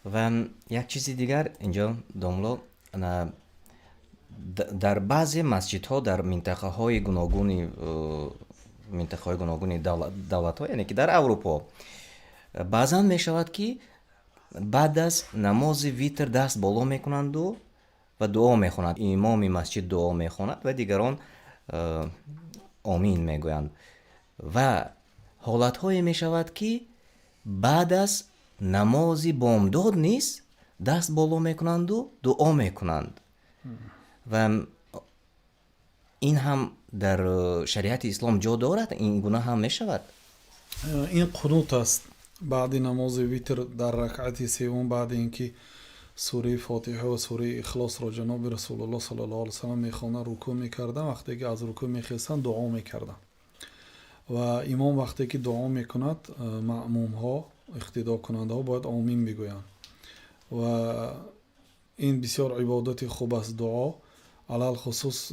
Ва як чизи дигар инҷо, домло, дар баъзе масҷидҳо дар минтақаҳои гуногуни давлатҳо, яъне ки дар Аврупо, баъзан мешавад, ки баъд аз намози витр даст боло мекунанду ва дуо мехонанд. Имоми масҷид дуо мехонад ва дигарон омин мегӯянд. Ва ҳолатҳое мешавад, ки баъд аз намози бомдод низ даст боло мекунанду дуо мекунанд. Ва ин ҳам дар шариати ислом ҷо дорад? Ин гуна ҳам мешавад? Ин қунут аст. Баъди намози витр, дар ракъати севум, баъди ин ки сураи Фотиҳа ва сураи Ихлосро ҷаноби Расулуллоҳ саллаллоҳу алайҳи васаллам мехонанд, рукӯъ мекарданд. Вақте ки аз рукӯъ мехестанд, дуо мекарданд. Ва имом вақте ки дуо мекунад, маъмумҳо, иқтидокунандаҳо бояд омин бигӯянд. Ва ин бисёр ибодати хуб аст, дуо, алалхусус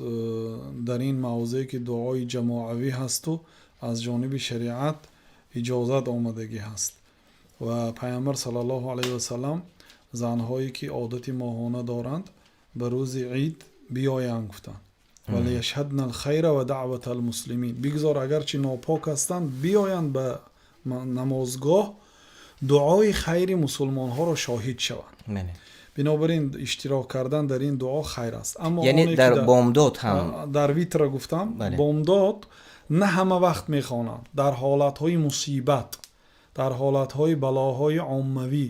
дар ин мавзее, ки дуои ҷамоавӣ ҳасту аз ҷониби шариат иҷозат омадагӣ ҳаст. Ва Пайғамбар саллаллоҳу алайҳи васаллам занҳое ки одати моҳона доранд, ба рӯзи ид биёянд, гуфтанд: "Валияшҳадна алхайра ва даъвата алмуслимин". Бигзор агарчи нопок ҳастанд, биёянд ба намозгоҳ, дуои хайри мусулмонҳоро шоҳид шаванд. Бинобар ин иштирок кардан дар ин дуо хайр аст. Аммо яъне дар бомдод ҳам? Дар витра гуфтам. Бомдод на ҳама вақт мехонанд. Дар ҳолатҳои мусибат, дар ҳолатҳои балоҳои оммавӣ,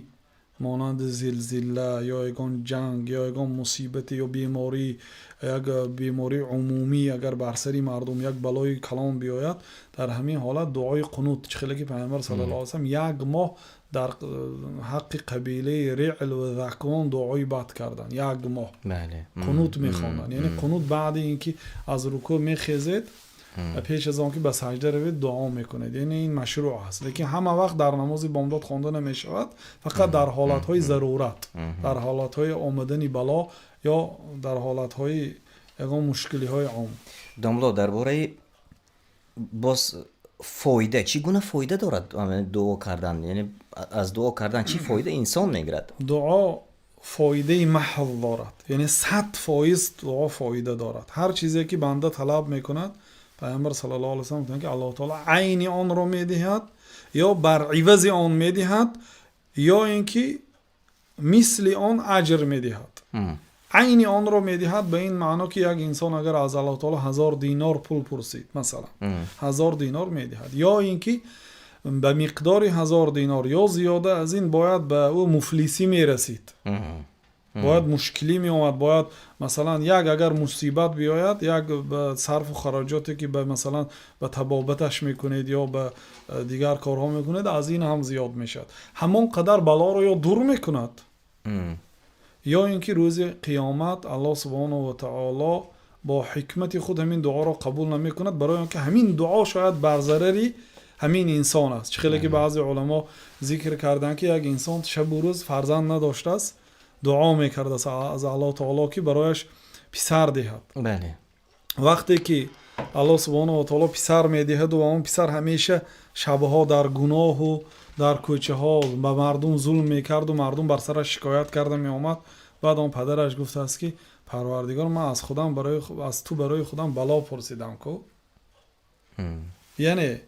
монанди зилзила ё ягон ҷанг ё ягон мусибате ё беморӣ, як бемории умумӣ агар бар сари мардум як балои калон биёяд, дар ҳамин ҳолат дуои қунут, чӣ хеле ки Пайғамбар саллаллоҳу алайҳи васаллам як моҳ дар ҳаққи қабилаи Риъл ва Заквон дуои бад карданд, як моҳ қунут мехонданд. Яъне қунут баъди ин ки аз рукӯъ мехезед, пеш аз он ки ба саҷда равед, дуо мекунед. Яъне ин машрӯъ аст, лекин ҳама вақт дар намози бомдод хонда намешавад, фақат дар ҳолатҳои зарурат, дар ҳолатҳои омадани бало ё дар ҳолатҳои ягон мушкилиҳои ом. Домло, дар бораи боз фоида, чӣ гуна фоида дорад дуо кардан? Яъне аз дуо кардан чӣ фоида инсон мегирад? Дуо фоидаи маҳз дорад, яъне 100% дуо фоида дорад. Ҳар чизе ки банда талаб мекунад, Пайғамбар саллаллоҳу алайҳи васаллам гуфтанд, ки Аллоҳ таоло айни онро медиҳад ё бар ивази он медиҳад, ё ин ки мисли он аҷр медиҳад. Айни онро медиҳад ба ин маъно, ки як инсон агар аз Аллоҳ таоло 1000 динор пул пурсид, масалан, 1000 динор медиҳад, ё ин ки ба миқдори 1000 динор ё зиёда аз ин. Бояд ба ӯ муфлисӣ мерасид, бояд мушкилӣ меомад, бояд, масалан, як агар мусибат биёяд, як ба сарфу хароҷоте ки ба, масалан, ба табобаташ мекунед ё ба дигар корҳо мекунед, аз ин ҳам зиёд мешавад. Ҳамон қадар балоро ё дур мекунад, ё ин ки рӯзи қиёмат Аллоҳ субҳонаҳу ва таоло бо ҳикмати худ ҳамин дуоро қабул намекунад, барои он ки ҳамин дуо шояд бар зарари ҳамин инсон аст. Чӣ хеле ки баъзе уламо зикр карданд, ки як инсон шабу рӯз фарзанд надоштааст, дуо мекардааст аз Аллоҳ таоло, ки барояш писар диҳад. Вақте ки Аллоҳ субҳонаҳу ва таоло писар медиҳаду он писар ҳамеша шабҳо дар гуноҳу дар кӯчаҳо ба мардум зулм мекарду мардум бар сараш шикоят карда меомад, баъд он падараш гуфтааст, ки Парвардигор, ман аз ту барои худам бало пурсидам ку. Яъне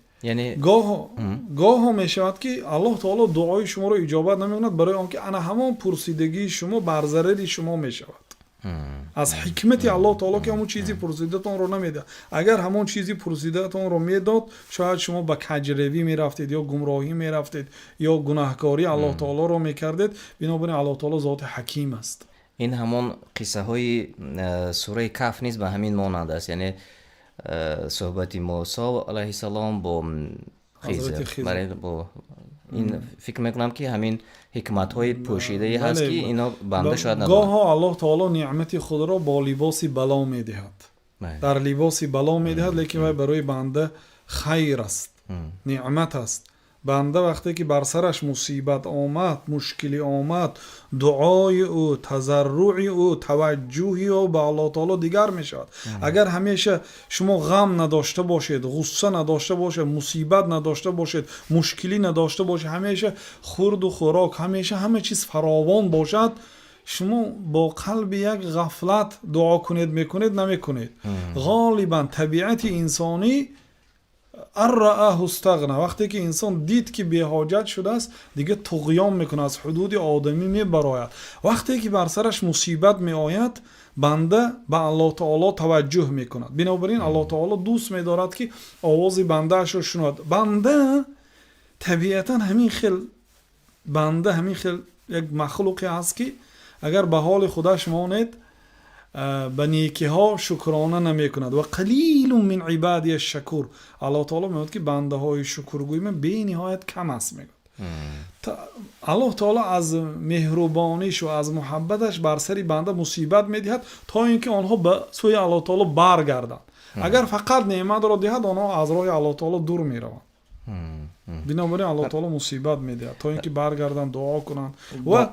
гоҳо мешавад, ки Аллоҳ таоло дуои шуморо иҷобат намекунад, барои он ки ана ҳамон пурсидагии шумо бар зарари шумо мешавад. Аз ҳикмати Аллоҳ таоло, ки ҳамон чизи пурсидатонро намедиҳад. Агар ҳамон чизи пурсидаатонро медод, шояд шумо ба каҷравӣ мерафтед ё гумроҳӣ мерафтед ё гунаҳкорӣ Аллоҳ таолоро мекардед. Бинобар ин Аллоҳ таоло зоти ҳаким аст. Ин ҳамон қиссаҳои сураи Каҳф низ ба ҳамин монанд аст, яъне суҳбати Мусо алайҳиссалом бо Хизр. Бо ин фикр мекунам, ки ҳамин ҳикматҳои пӯшидае ҳаст, ки ино банда шояд надонад. Гоҳо Аллоҳ таоло неъмати худро бо либоси бало медиҳад, дар либоси бало медиҳад, лекин вай барои банда хайр аст, неъмат аст. Банда вақте ки бар сараш мусибат омад, мушкилӣ омад, дуои ӯ, тазарруи ӯ, таваҷҷӯҳи ӯ ба Аллоҳ Таоло дигар мешавад. Агар ҳамеша шумо ғам надошта бошед, ғусса надошта бошед, мусибат надошта бошед, мушкилӣ надошта бошед, ҳамеша хӯрду хӯрок, ҳамеша ҳама чиз фаровон бошад, шумо бо қалби як ғафлат дуо кунед, мекунед, намекунед. Ғолибан табиати инсонӣ арраахустағна, вақте ки инсон дид, ки беҳоҷат шудааст, дигар туғён мекунад, аз ҳудуди одамӣ мебарояд. Вақте ки бар сараш мусибат меояд, банда ба Аллоҳ Таоло таваҷҷӯҳ мекунад. Бинобар ин Аллоҳ Таоло дӯст медорад, ки овози бандаашро шунавад. Банда табиатан ҳамин хел, банда ҳамин хел як махлуқе аст, ки агар ба ҳоли худаш монед, ба некиҳо шукрона намекунад. Ва қалилун мин ибадия шакур. Аллоҳ Таоло мегӯяд, ки бандаҳои шукргӯи ман бениҳоят кам аст, мегӯяд. Аллоҳ Таоло аз меҳрубониш ва аз муҳаббаташ бар сари банда мусибат медиҳад, то ин ки онҳо ба сӯи Аллоҳ Таоло баргарданд. Агар фақат неъматро диҳад, онҳо аз роҳи Аллоҳ Таоло дур мераванд. Бинобар ин Аллоҳ Таоло мусибат медиҳад, то ин ки баргарданд, дуо кунанд. Ва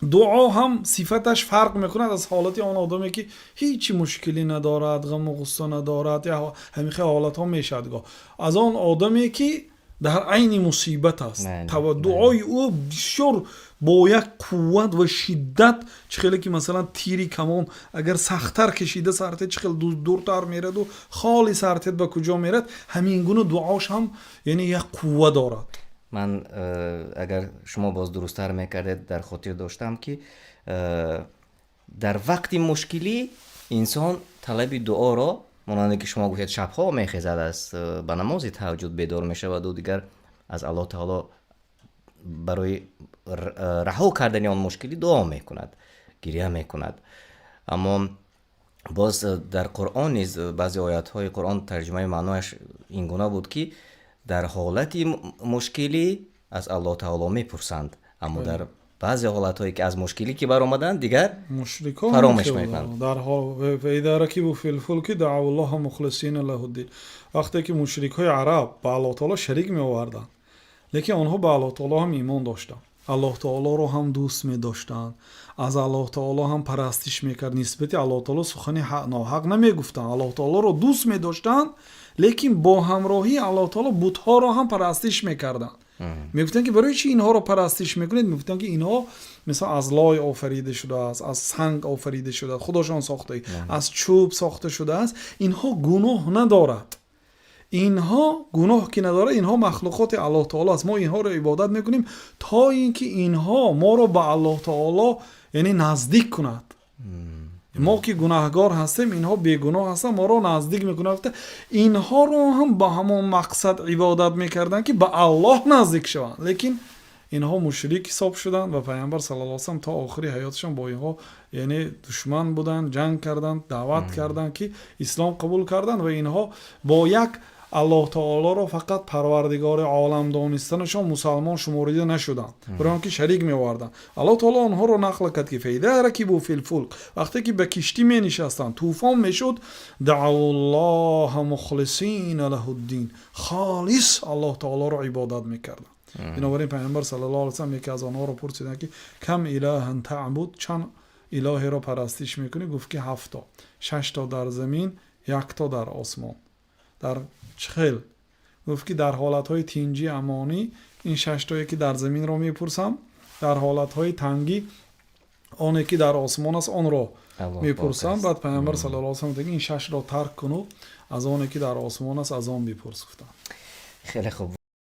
дуо ҳам сифаташ фарқ мекунад аз ҳолати он одаме, ки ҳеҷ мушкилӣ надорад, ғаму ғусса надорад. Ҳамин хел ҳолатҳо мешавад гоҳ. Аз он одаме, ки дар айни мусибат аст, дуои ӯ бисёр бо як қувват ва шиддат, чӣ хеле ки масалан тири камон агар сахттар кашида сартед, чӣ хел дуртар мераду холи сартед ба куҷо мерад, ҳамин гуна дуош ҳам яъне як қувва дорад. Ман агар шумо боз дурусттар мекардед, дар хотир доштам, ки дар вақти мушкилӣ инсон талаби дуоро, монанде ки шумо гуфтед, шабҳо мехезад, аз ба намози таҳаҷҷуд бедор мешаваду дигар аз Аллоҳ Таоло барои раҳо кардани он мушкилӣ дуо мекунад, гиря мекунад. Аммо боз дар Қуръон низ баъзе оятҳои Қуръон тарҷумаи маънояш ин гуна буд, ки дар ҳолати мушкилӣ аз Аллоҳ Таоло мепурсанд, аммо дар баъзе ҳолатҳое ки аз мушкилӣ ки баромаданд, дигар мушрикон фаромӯш мекунанд. فإذا ركبوا في الفلك دعوا الله مخلصين له الدين. Вақте ки мушрикҳои араб ба Аллоҳ Таоло шарик меоварданд, лекин онҳо ба Аллоҳ Таоло ҳам имон доштанд, Аллоҳ Таолоро ҳам дӯст медоштанд, аз Аллоҳ Таоло ҳам парастиш мекард, нисбати Аллоҳ Таоло сухани ноҳақ намегуфтанд, Аллоҳ Таолоро дӯст медоштанд, лекин бо ҳамроҳии Аллоҳ Таоло бутҳоро ҳам парастиш мекарданд. Мегуфтанд, ки барои чӣ инҳоро парастиш мекунед? Мегуфтанд, ки инҳо мисол аз лой офарида шудааст, аз санг офарида шудааст, худошон сохта, аз чӯб сохта шудааст, инҳо гуноҳ надорад. Инҳо гуноҳ ки надорад, инҳо махлуқоти Аллоҳ Таоло аст. Мо инҳоро ибодат мекунем, то ин ки инҳо моро ба Аллоҳ Таоло яъне наздик кунад. Мо ки гунаҳгор ҳастем, инҳо бегуноҳ ҳастанд, моро наздик мекунад. Инҳоро ҳам ба ҳамон мақсад ибодат мекарданд, ки ба Аллоҳ наздик шаванд. Лекин инҳо мушрик ҳисоб шуданд ва Пайғамбар саллаллоҳу алайҳи васаллам то охири ҳаёташон бо инҳо яъне душман буданд, ҷанг карданд, даъват карданд, ки ислом қабул карданд. Ва инҳо бо як Аллоҳ Таолоро фақат парвардигори олам донистанашон мусалмон шуморида нашуданд, барои он ки шарик меоварданд. Аллоҳ Таоло онҳоро нақл кард, ки فإذا ركبوا في الفلك, вақте ки ба киштӣ менишастанд, тӯфон мешуд, دعوا الله مخلصين له الدين, холис Аллоҳ Таолоро ибодат мекарданд. Бинобар ин Пайғамбар саллаллоҳу алайҳи васаллам яке аз онҳоро пурсиданд, ки كم إلها تعبد, чанд илоҳеро парастиш мекунӣ? Гуфт, ки ҳафто, шашто дар замин, якто дар осмон. Дар чӣ хел? Гуфт, ки дар ҳолатҳои тинҷӣ, амонӣ ин шаштое ки дар заминро мепурсам, дар ҳолатҳои тангӣ оне ки дар осмон аст, онро мепурсам. Баъд Пайғамбар саллаллоҳу алайҳи васаллам ин шашро тарк куну аз оне ки дар осмон аст, аз он бипурс, гуфтанд. Хеле хуб.